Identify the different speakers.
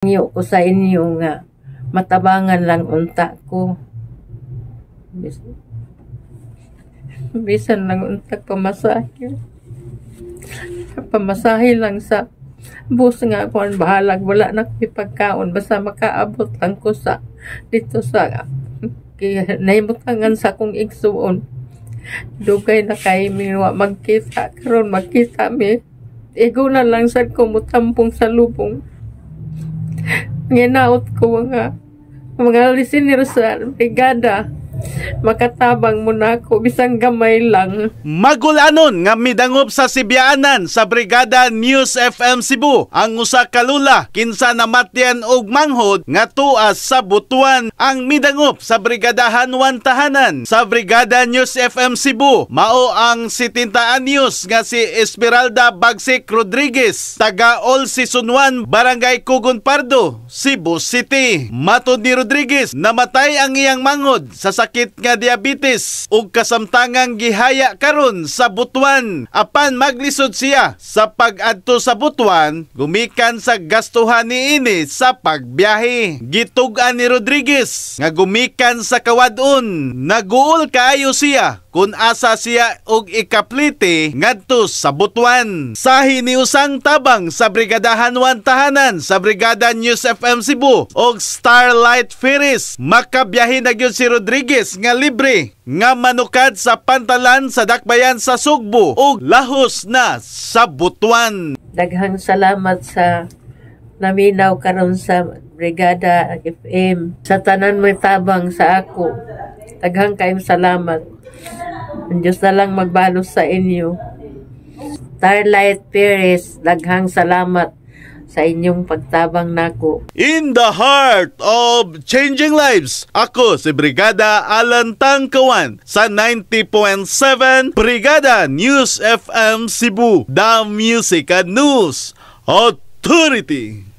Speaker 1: Nangyo ko sa inyo nga matabangan lang unta ko. Bisan lang unta pamasahe. Pamasahe lang sa bus nga kuan, bahalag wala na ko'y pagkaon, basta makaabot lang ko sa dito sa nahimutangan sa akong igsuon. Dugay na kay mi wa magkita, karon magkita mi. Igo na lang sad ko motampong sa lubong. Nginaot ko nga mga listener sa brigada, makatabang mo na ako bisan gamay lang.
Speaker 2: Magulanon nga midangop sa Sibyaanan sa Brigada News FM Cebu ang usa ka lula kinsa namatyan og manghod nga tuas sa Butuan. Ang midangop sa Brigadahan 1 Tahanan sa Brigada News FM Cebu mao ang 70 anyos nga si Esmeralda Bagsik Rodriguez, taga All Season 1, Barangay Kugon Pardo, Cebu City. Matod ni Rodriguez, namatay ang iyang manghod sa sakit nga diabetes ug kasamtangang gihaya karon sa Butuan. Apan maglisod siya sa pag-adto sa Butuan gumikan sa gastuhan niini sa pagbiyahe. Gitug-an ni Rodriguez nga gumikan sa kawad-on, naguol kaayo siya kung asa siya og ikaplite ngadto sa Butuan. Sahi ni usang tabang sa Brigadahan 1 Tahanan sa Brigada News FM Cebu og Starlight Ferries, makabiyahe na gyud si Rodriguez nga libre nga manukad sa pantalan sa dakbayan sa Sugbo ug lahos na sa Butuan.
Speaker 1: Daghang salamat sa naminaw karon sa Brigada FM. Sa tanan may tabang sa ako. Daghang kayong salamat. Ang Diyos na lang magbalos sa inyo. Starlight Perez, daghang salamat sa inyong pagtabang nako.
Speaker 2: In the heart of changing lives, ako si Brigada Alan Tangkawan sa 90.7 Brigada News FM Cebu, The Music and News Authority.